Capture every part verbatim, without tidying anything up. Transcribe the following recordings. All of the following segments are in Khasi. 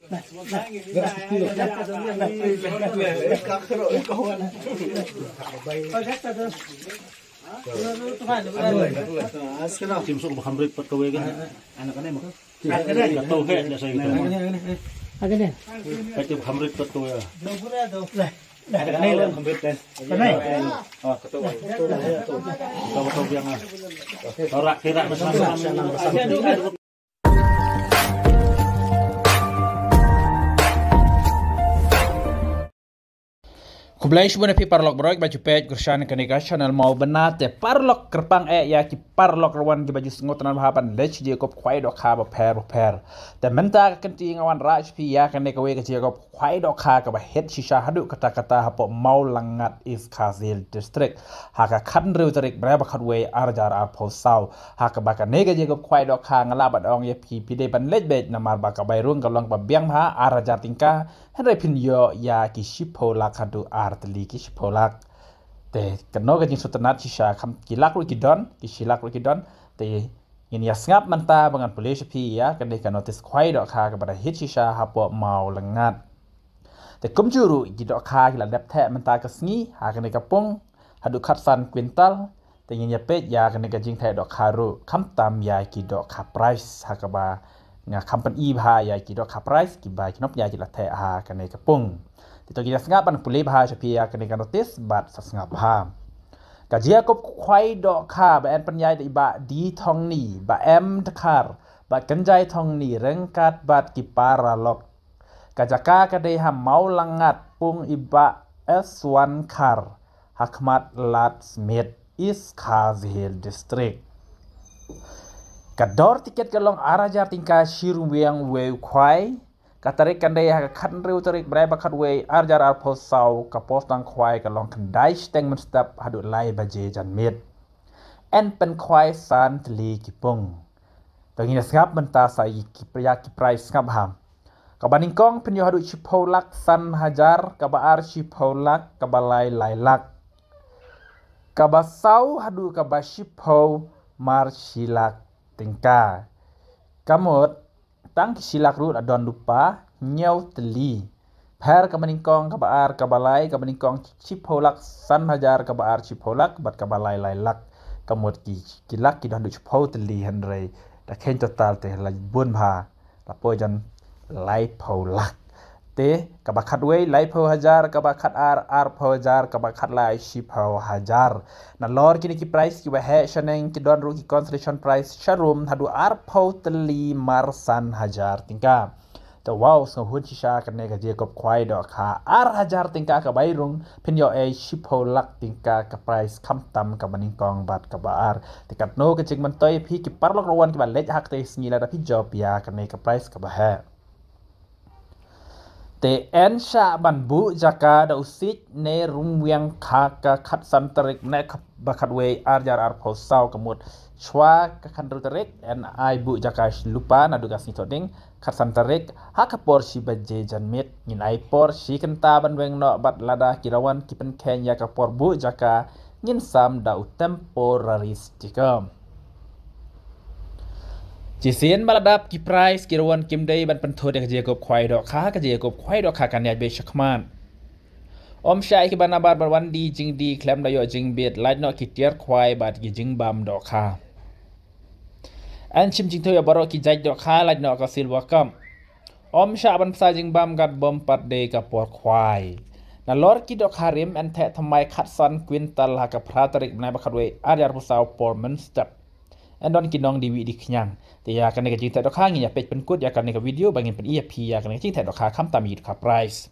Tim suk ba kham rit pat kawei kan. Ka to he da sai ka to. Ka tim kham rit pat kawei. Ka to biang ah. Torak kirak na sana. Khublei shibun ïa phi paralok baroh ba ju peit kyrshan kane ka channel Mawbynna. Te paralok, kyrpang eh ïa ki paralok ruh wan kiba ju sngewtynnat bha ban leit sha jingïakob khwai dohkha bapher bapher. Te mynta ka kynti nga wanrah sha phi ïa kane kawei ka jingïakob khwai dohkha kaba het shisha haduh katta katta hapoh Mawlangat, East Khasi Hills District, ha ka khathynriew tarik bnai ba khatwei, ar hajar arphew saw. Ha kaba kane ka jingïakob khwai dohkha nga lah ban ong ïa phi, phi dei ban leit beit namar ba ka bai rung ka long ba biang bha, ar hajar tyngka, hynrei phin ïoh ïa ki shiphew lak haduh ar tylli ki shiphew lak. Te kano ka jingsngewtynnat shisha, kham ki lak ruh ki don, ki shi lak ruh ki don. Te ngin ïa sngap mynta ba ngan pule sha phi ïa kane ka notice khwai dohkha kaba da het shisha hapoh Mawlangat. Te kumjuh ruh ki dohkha ki la dep theh mynta ka sngi ha kane ka pung haduh khatsan kwintal. Te ngin ïa peit ïa kane ka jingtheh dohkha ruh, khamtam ïa ki dohkha price, ha kaba nga kham pyni bha ïa ki dohkha price kiba ki nongpynïaid ki la theh ha kane ka pung. Te to ngin ïa sngap ban pule bha sha phi ïa kane ka notice bad sa sngap bha. Ka jingïakob khwai dohkha ba yn pynïaid da i Bah D Thongni, Bah M Dkhar, Bah Kynjai Thongni ryngkat bad ki paralok. Ka jaka ka dei ha Mawlangat, pung i Bah S Wan Khar, ha khmat Lad Smit, East Khasi Hills District. Ka dor tiket ka long ar hajar tyngka shi rwiang wei khwai. Ka tarik kan dei ha ka khathynriew tarik bnai ba khatwei, ar hajar arphew saw. Ka por sdang khwai ka long khyndai shiteng mynstep haduh lai baje janmiet. Yn pynkhwai san tylli ki pung. To ngin ïa sngap mynta sa ïa ki, ïa ki price, sngap bha. Kaba nyngkong phin ïoh haduh shiphew lak san hajar, kaba ar shiphew lak, kaba lai lai lak. Kaba saw haduh kaba shiphew mar shi lak tyngka. Ka mut tang ki shi lak ruh la don lypa hynñiew tylli. Pher kaba nyngkong, kaba ar, kaba lai, kaba nyngkong shiphew lak san hajar, kaba ar shiphew lak, bad kaba lai lai lak. Ka mut ki, ki lak ki don haduh shiphew tylli, hynrei da kheiñ total te la bun bha, la poi jan laiphew lak. Te kaba khatwei laiphew hajar, kaba khatar arphew hajar, kaba khatlai shiphew hajar. Nalor kine ki price kiba heh shaneng, ki don ruh ki consolation price sharum haduh arphew tylli mar san hajar tyngka. Te wow, sngewhun shisha kane ka jingïakob khwai dohkha, ar hajar tyngka ka bai rung, phin ïoh ei shiphew lak tyngka ka price, khamtam kaba nyngkong bad kaba ar. Te katno ka jingmyntoi ïa phi ki paralok ruh wan kiba leit ha katei ka sngi lada phi jop ïa kane ka price kaba heh. Te yn shah ban buh jaka da u siej ne rymwiang ha ka khatsan tarik bnai ba khatwei, ar hajar arphew saw. Ka mut shuwa ka khathynriew tarik yn ai buh jaka lypa naduh ka sngi Thohdieng khatsan tarik ha ka por shi baje janmiet. Ngin ai por shi kynta ban weng noh, bad lada ki rawan ki pynkheiñ ïa ka por buh jaka, ngin sam da u temporary sticker. Shisien ba la dap ki price, ki rawan kim dei ban pynthut ïa ka jingïakob khwai dohkha, ka jingïakob khwai dohkha kan ïaid beit shakhmat. Ym shah ïa kiba nabar ban wan die jingdie khlem da ïoh jingbit, lait noh ki tiar khwai bad ki jingbam dohkha. Yn shim jingthoh ïa baroh ki jait dohkha, lait noh ka silver cup. Ym shah ban pynsa jingbam katba ym pat dei ka por khwai. Nalor ki dohkha rim yn theh thymmai khatsan kwintal ha ka phra tarik bnai ba khatwei, ar hajar arphew saw, por mynstep. Yn don ki nongdie wieh die khñiang. Te ïa kane ka jingtheh dohkha ngin ïa peit pynkut ïa kane ka video ba ngin pyni ïa phi ïa kane ka jingtheh dohkha khamtam ïa ki dohkha price.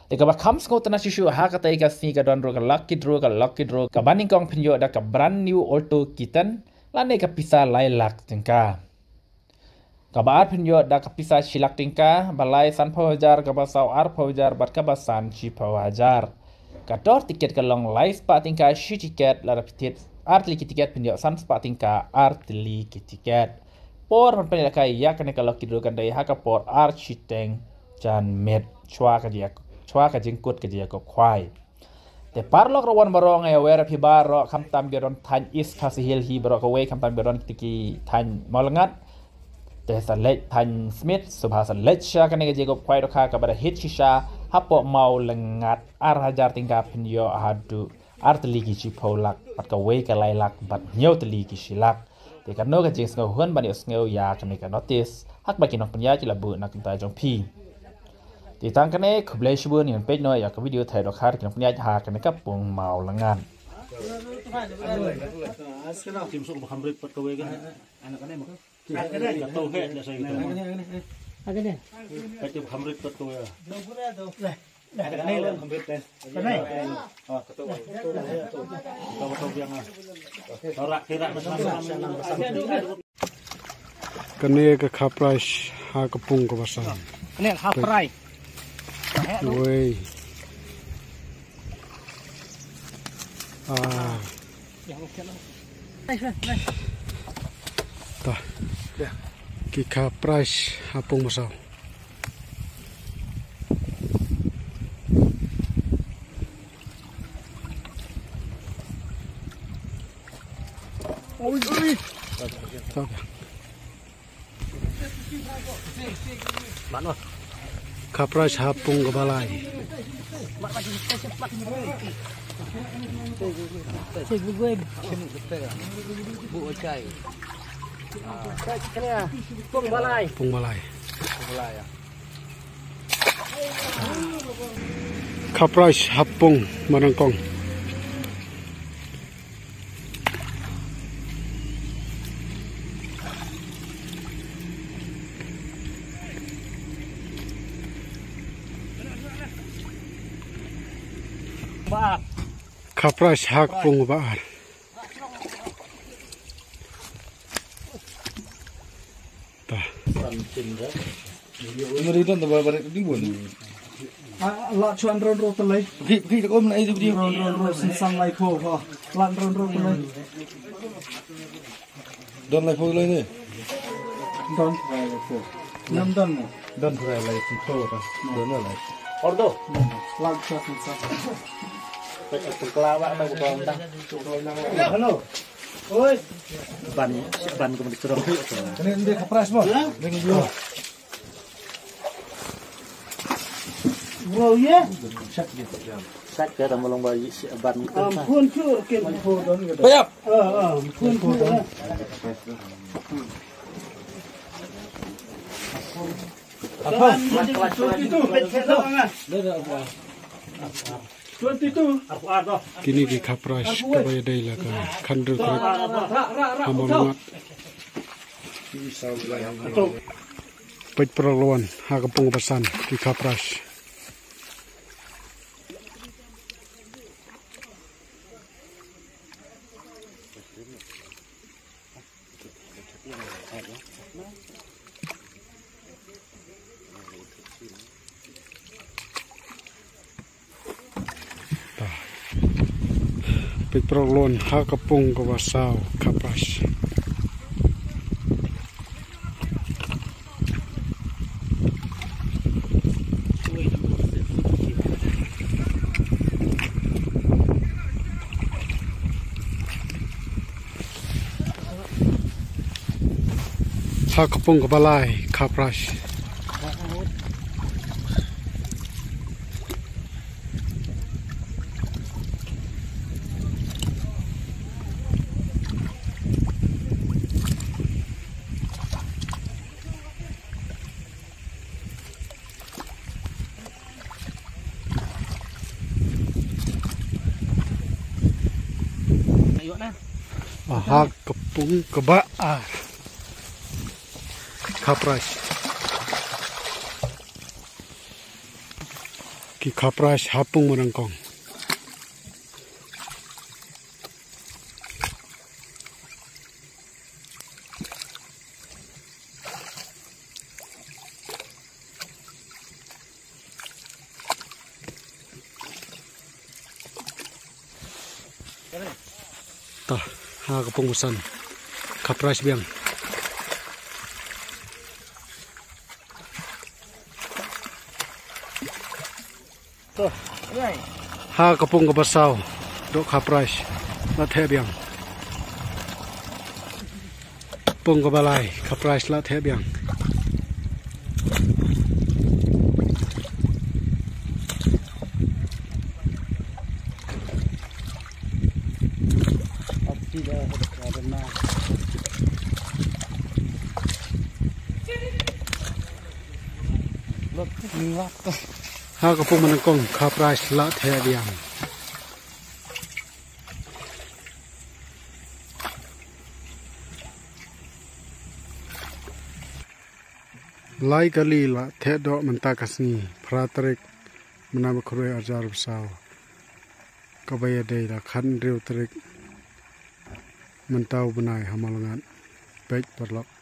Te kaba kham sngewtynnat shuh shuh ha katei ka sngi ka don ruh ka lucky draw, ka lucky draw kaba nyngkong phin ïoh da ka brand new Alto K ten lane ka pisa lai lak tyngka. Kaba ar phin ïoh da ka pisa shi lak tyngka, ba lai sanphew hajar, kaba saw arphew hajar, bad kaba san shiphew hajar. Ka dor tiket ka long lai spah tyngka shi tiket, lada phi thied ar tylli ki tiket phin ïoh san spah tyngka ar tylli ki tiket. Por ban pynïalehkai ïa kane ka lucky draw kan dei ha ka por ar shiteng janmiet, shuwa ka jing, shuwa ka jingkut ka jingïakob khwai. Te paralok ruh wan baroh, nga ïawer ïa phi baroh, khamtam ki don thaiñ East Khasi Hills hi baroh kawei, khamtam ki don ki thaiñ Mawlangat. Te sa leit thaiñ Smit, sngewbha sa leit sha kane ka jingkup khwai dohkha kaba da hit shisha hapoh Mawlyngad. Ar hajar tyngka phin ïoh haduh ar tylli ki shiphew lak, bad kawei ka lai lak, bad hynñiew tylli ki shi lak. Te kano ka jingsngewhun ban ïohsngew ïa kane ka notis, ha kaba ki nongpynïaid ki la buh na ka bynta jong phi. Te tang kane, khublei shibun, ngin peit noh ïa ka video thait dohkha ki nongpynïaid ha kane ka pung Mawlyngad. Kane ka khaprais ha ka pung kaba san. Kane khaprais. Wei. Ah. Ta. Ki khaprais ha pung ba saw. Ui, ui. Khaprais ha pung kaba lai. Pung ba lai. Khaprais ha pung ba nyngkong. Khaprais ha ka pung ba ar. Ta. Ngari don da ba ba di bun. Ah, la chuan ron ro talai. Ki ki ko na ai di. Ron ron ro sin san lai ko ha. La ron ro talai. Don lai ko lai ne. Don lai ko. Nam don mo. Don lai lai ko ta. Don lai. Ordo. La chuan sin san. Pengkelawa na ko ta. Hello. Oi. Ban, ban ko mesti terang tu. Kene ndai khaprais mo. Bro ye. Sat ke ram long ba ban. Am phun chu ke phun don. Bayap. Ah, ah, phun chu. Apa? Itu bet ke lo nga. Kine ki khaprais kaba ïadei la ka khyndew krek ha Mawlyngad. Peit prok lwan ha ka pung ba san ki khaprais. Peit prok lwan ha ka pung kaba saw khaprais. Ha ka pung kaba lai khaprais. Ha ka pung kaba ar. Khaprais. Ki khaprais ha pung ba nyngkong. Ta, ha ka pung ba san. Khaprais biang. Ha ka pung kaba saw, doh khaprais la theh biang. Pung kaba lai, khaprais la theh biang. Ha ka pung ma nyngkong ka prize la theh biang. Lai kali la theh doh mynta ka sngi, phra tarik mynta u Khrih ar hajar arphew saw. Kaba ïadei da khathynriew tarik mynta u bnai ha Mawlyngngat. Peit paralok.